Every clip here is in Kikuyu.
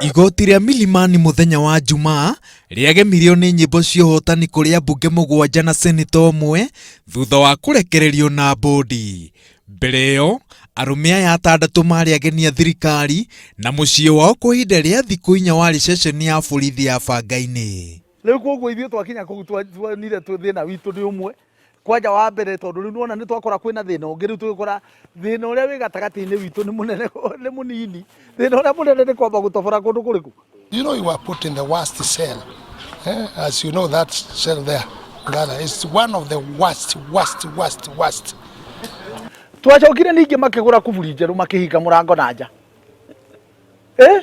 Igoti rĩa Milimani mũthenya wa Jumaa rĩagemirio nĩ nyĩmbo cia ũhotani kũrĩ ambunge mũgwanja na seneta ũmwe thutha wa kũrekererio na mbũndi. Mbere ĩyo, arũme aya atandatũ marĩ ageni a thirikari na mũciĩ wao kwa ihinda rĩa thikũ inya warĩ ceceni ya borithi ya Bangainĩ. Rĩu koguo ithuĩ twakinya kũu tuonire thĩna witũ nĩ ũmwe kwanja wa mbere tondũ rĩu nĩwona nĩ twakora kwĩna thĩna ũngĩ rĩu tũgĩkora thĩna ũrĩa wĩ gatagatĩ-inĩ witũ nĩ mũnene nĩ mũnini thĩna ũrĩa mũnene nĩ kwamba gũtobora kũndũ kũrĩkũ. You know you were put in the worst cell. Eh? As you know that cell there, Ngara, is one of the worst, worst, worst, worst. Twacokire ningĩ makĩgũra kuburi njerũ makĩhinga mũrango na nja. Eh?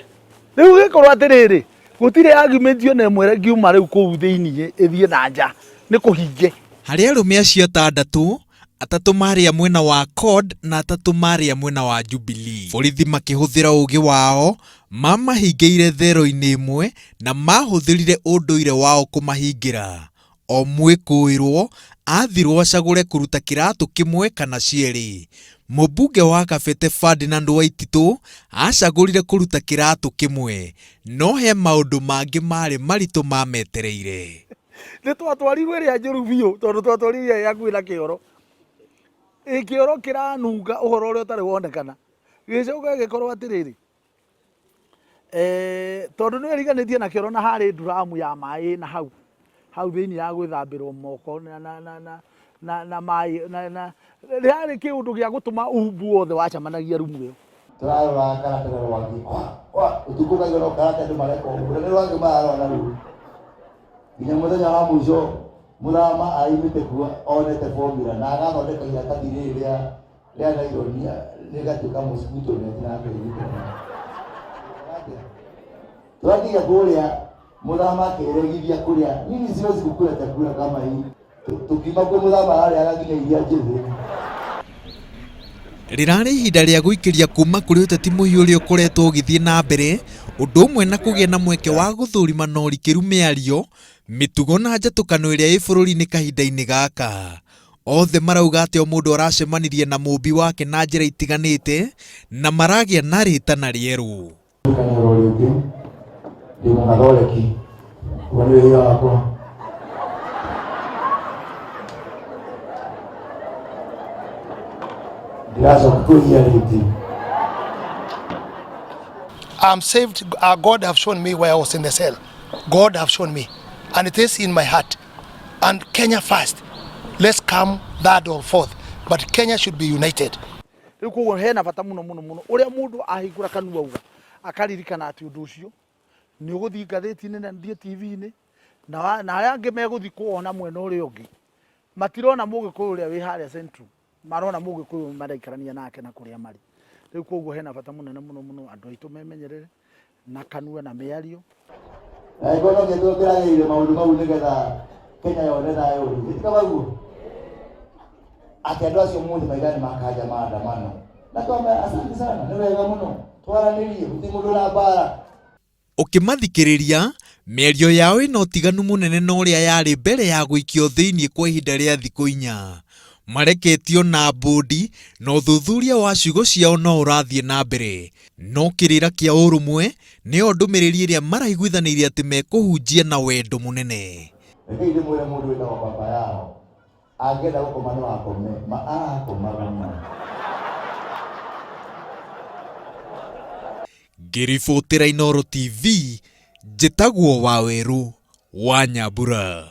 Rĩu gĩkorwo atĩrĩrĩ, gũtirĩ argument ona ĩmwe ĩngiuma rĩu kũu thĩiniĩ ĩthiĩ na nja, nĩ kũhinge. Harĩ arũme acio atandatũ, atatũ marĩ a mwena wa CORD na atatũ marĩ a mwena wa Jubilee. Borithi makĩhũthĩra ũũgĩ wao, mamahingĩire thero-inĩ ĩmwe na mahũthĩrire ũndũire wao kũmahingĩra. O mwĩkũĩrwo athirwo acagũre kũruta kĩratũ kĩmwe kana cierĩ. Mũmbunge wa Kabete Ferdinand Waititũ acagũrire kũruta kĩratũ kĩmwe, no he maũndũ mangĩ marĩ maritũ mametereire. Nĩ twatwarirwo ĩrĩa njũru biũ tondũ twatwarirwo ĩrĩa ĩ hakuhĩ na kĩoro. Ĩ kĩoro kĩranunga ũhoro ũrĩa ũtarĩ wonekana. Gĩgĩcoka gĩgĩkorwo atĩrĩrĩ, Eh, tondũ nĩ eriganĩtie na kĩoro na harĩ nduramu ya maĩ na hau hau thĩinĩ ya gwĩthambĩrwo moko na, na, na, na, na, na maĩ na, na, rĩarĩ kĩũndũ gĩa gũtũma umbu wothe wacemanagia rumu ĩyo. Tũrarora karata na rwagĩ kwa kwa ũtukũ ũkaigua no karata andũ mareka ũguo na nĩ rwagĩ mararora naruo nginya mũthenya wa mũico mũthama araimĩte kuo onete formula na agathondeka iratathi rĩrĩ rĩa rĩa naironi rĩgatuĩka mosquito net na akĩrigitĩra twakinya kũrĩa mũthama akĩregithia kũrĩa mimi siwezi kukula chakula kama hii tukiuma kwĩ mũthama ararĩaga nginya iria njĩthĩ. Rĩrarĩ ihinda rĩa gũikĩria kuma kũrĩ ũteti mũhiũ ũrĩa ũkoretwo ũgĩthiĩ na mbere, ũndũ ũmwe na kũgĩa na mweke wa gũthũrima na ũrikĩru mĩario, mĩtugo na njatũkano ĩrĩa ĩ bũrũri-inĩ kahinda-inĩ gaka. Othe marauga atĩ o mũndũ aracemanirie na mũmbi wake na njĩra itiganĩte na maragĩa na rĩtana rĩerũ. Kanero rĩngĩ ndĩ mũgathoreki ũguo nĩ wĩra wakwa. Ndiracoka kwĩhia rĩngĩ. I'm saved. God have shown me where I was in the cell. God have shown me. And it is in my heart. And Kenya first. Let's come third or fourth. But Kenya should be united. Rĩu koguo hena bata mũno mũno mũno ũrĩa mũndũ ahingũra kanua auga akaririkana atĩ ũndũ ũcio nĩ ũgũthiĩ ngathĩti-inĩ na thiĩ TV-inĩ na na arĩa angĩ megũthiĩ kũwona mwena ũrĩa ũngĩ matirona mũgĩkũyũ ũrĩa wĩ harĩa Central marona mũgĩkũyũ maraikarania nake na kũrĩa marĩ. Rĩu koguo hena bata mũnene mũno mũno andũ aitũ memenyerere na kanua na mĩario. Na angĩkorwo no nginya tũkĩragĩrĩire maũndũ mau nĩgetha Kenya yone thayũ rĩ, githĩ ti kaba guo? Atĩ andũ acio mũthĩ maiga nĩ makanja maandamano. Na twamera asante sana, nĩ wega mũno, twaranĩrie, gũtirĩ mũndũ na mbara. Ũkĩmathikĩrĩria, mĩario yao ĩna ũtiganu mũnene na ũrĩa yarĩ mbere ya gũikio thĩinĩ kwa ihinda rĩa thikũ inya. Mareketio na mbũndi na ũthuthuria wa ciugo ciao no ũrathiĩ na mbere. No kĩrĩra kĩa ũrũmwe nĩyo ndũmĩrĩri ĩrĩa maraiguithanĩirie atĩ mekũhunjia na wendo mũnene. Rekei ndĩmwĩre mũndũ wĩtagwo baba yao angĩenda gũkoma no akome ma arakomaga ma. Ngĩribotera Inooro TV, njĩtagwo Wawerũ wa Nyambura.